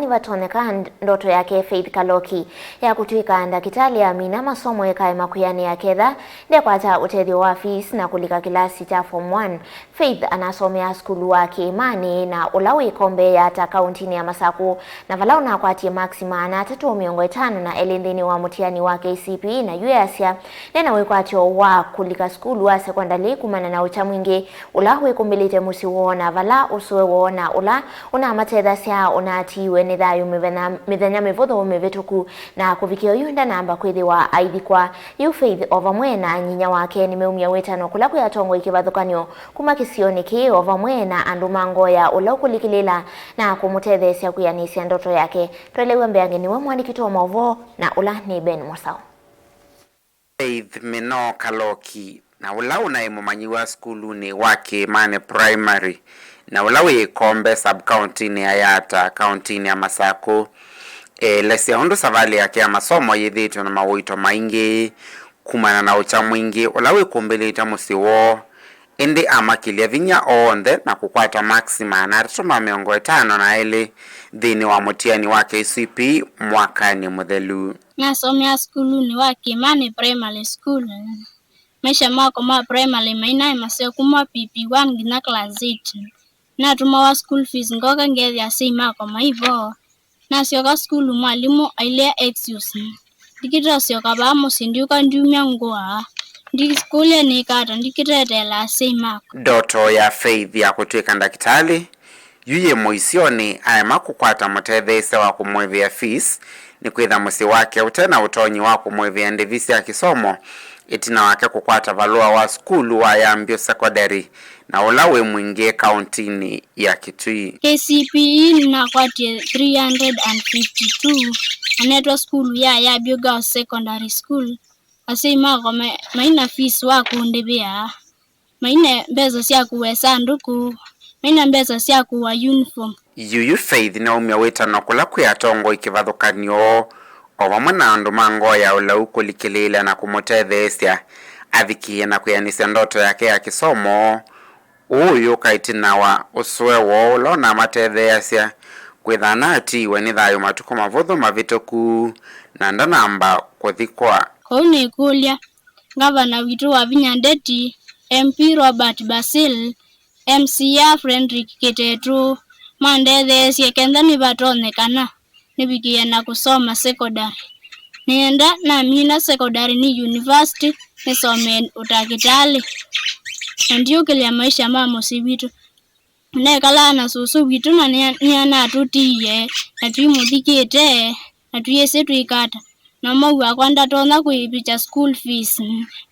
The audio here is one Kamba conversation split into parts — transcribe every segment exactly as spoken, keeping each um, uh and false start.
nĩvatonyeka nd-, ndoto yake Faith Kaloki ya kũtw'ĩka ndakĩtalĩ amina masomo ekaema kwĩanĩa ketha ndekwata ũtethyo wa fees na kũlika kĩlasi kya form one. Faith anasomea sukulu wa Kĩĩmanĩ na ũla wĩ ĩkombe ya ata kaũntinĩ ya Masakũ, na vala ũnakwatie maksi maana atatũ mĩongo ĩtano na elĩ nthĩnĩ wa mũtiani wa K C P E, na yu easya nena wĩkwatyo wa kũlika sukulu wa sekondalĩ kumana na ũkya mwingĩ ũla wĩkũmbĩlĩte mũsyĩ woo, na vala ũsũe woo na ũla ũnamatethasya ũnaatiiwe nĩ thayũ mĩthenya, mĩthenya mĩvũthũ mĩvĩtũku, na kũvikĩa oyu ndanamba kwĩthĩwa aithikwa. Yu Faith o vamwe na nyinya wake nĩmeumya wĩtano kũla kwĩ atongoi kĩvathũkany'o kuma kĩsionĩ kĩĩ, o vamwe na andũ ma ngoo ya ũla ũkũlikĩlĩĩla na kũmũtetheesya kwĩanĩsya ndoto yake. Twelew'a mbeange nĩwe mũandĩki witũ wa maũvoo, na ũla nĩ Ben Mosao. Faith Mino Kaloki, na ũla ũnaĩ mũmanyĩw'a sukulunĩ wa Kĩĩmanĩ Primary, na ũla wĩ ĩkombe sub-kaũntinĩ ya Yatta, kaũntinĩ ya Masakũ, eelesya ũndũ savalĩ yake ya masomo yĩthĩĩtwe na mawũito maingĩ kumana na ũkya mwingĩ ũla wĩkũmbĩlĩte mũsyĩ woo, ĩndĩ amakĩlya vinya oonthe na kũkwata maksi maana atatũ ma mĩongo ĩtano na elĩ nthĩnĩ wa mũtiani wa K C P E mwakanĩ mũthelu. Nasomea sukulunĩ wa Kĩĩmanĩ Primary School. Maisha makwa ma primary mainaĩ maseo kuma P P one nginya class eight. Natũmawa school fees ngoka ngethĩa asyai makwa mai vo. Nasyoka sukulu mwalimũ ailea excuse. Ndikĩte ũsyoka vaa mũsyĩ, ndiũka ndiumya ngũa. Ndikũlya nĩka ata, ndikĩteteela asyai makwa. Ndoto ya Faith ya kũtw'ĩka ndakĩtalĩ yu yĩ mũisyonĩ, aema kũkwata mũtetheesya wa kũmũĩvĩa fees, nĩkwĩtha mũsyĩ wake ũte na ũtonyi wa kũmũĩvĩa ndĩvi sya kĩsomo, ĩtina wake kũkwata valũa wa sukulu wa Yambio Secondary, na ũla wĩ mwingĩ kaũntinĩ ya Kitui. K C P E nakwatie three hundred and fifty-two, nanetwa sukulu ya Yambio Girls Secondary School. Asyai makwa ma-, maina fees wa kũndĩvĩa, maina mbesa sya kũwa ĩsandũkũ, maina mbesa sya kũwa uniform. Yuyu Faith nĩwaumya wĩtano kũla kwĩ atongoi kĩvathũkany'o, o vamwe na andũ ma ngoo ya ũlau kũlikĩlĩĩla na kũmũtetheesya avikĩe na kwĩanĩsya ndoto yake ya kĩsomo. Ũũ ũyũka ĩtina wa ũsũe woo ũla ũnamatetheeasya kwĩtha anaatiiwe nĩ thayũ matukũ mavũthũ mavĩtũku, na ndanamba kũthikwa. Kwoou nĩkũlya Ngavana witũ Wavinya Ndeti, M P Robert Basil, M C A Frederick Kĩtetũ mandetheesye kenda nĩvatonyekana nĩvikĩe na kũsoma secondary. Nĩenda namina secondary nĩ university nĩsomee ũtakĩtalĩ na ndyũkĩlya maisha ma mũsyĩ witũ. Nekalaa na sũsũ witũ na nĩa-, nĩanatũtiie na twĩmũthikĩte na twĩsĩ twĩka ata. Na mwaũ wakwa ndatonya kwĩvikya school fees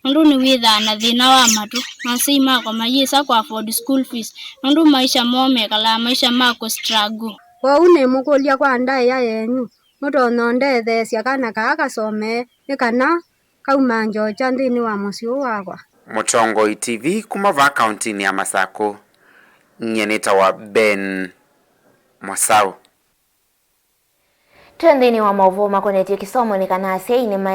nũndũ nĩwĩthaa na thĩna wa matũ, na asyai makwa mayĩsa kũ afford school fees nũndũ maisha moo mekalaa maisha ma kũ struggle. Kwoou nĩmũkũlya kwa ndaĩa yenyu, mũtonya ũndetheesya kana kaa kasomee nĩ kana kaumange ũkya nthĩnĩ wa mũsyĩ ũũ wakwa. Mũtongoi T V kuma vaa kaũntinĩ ya Masakũ, nyie nĩtawa Ben Mosau. Twĩ nthĩnĩ wa maũvoo makonetye kĩsomo nĩ kana asyai nĩma-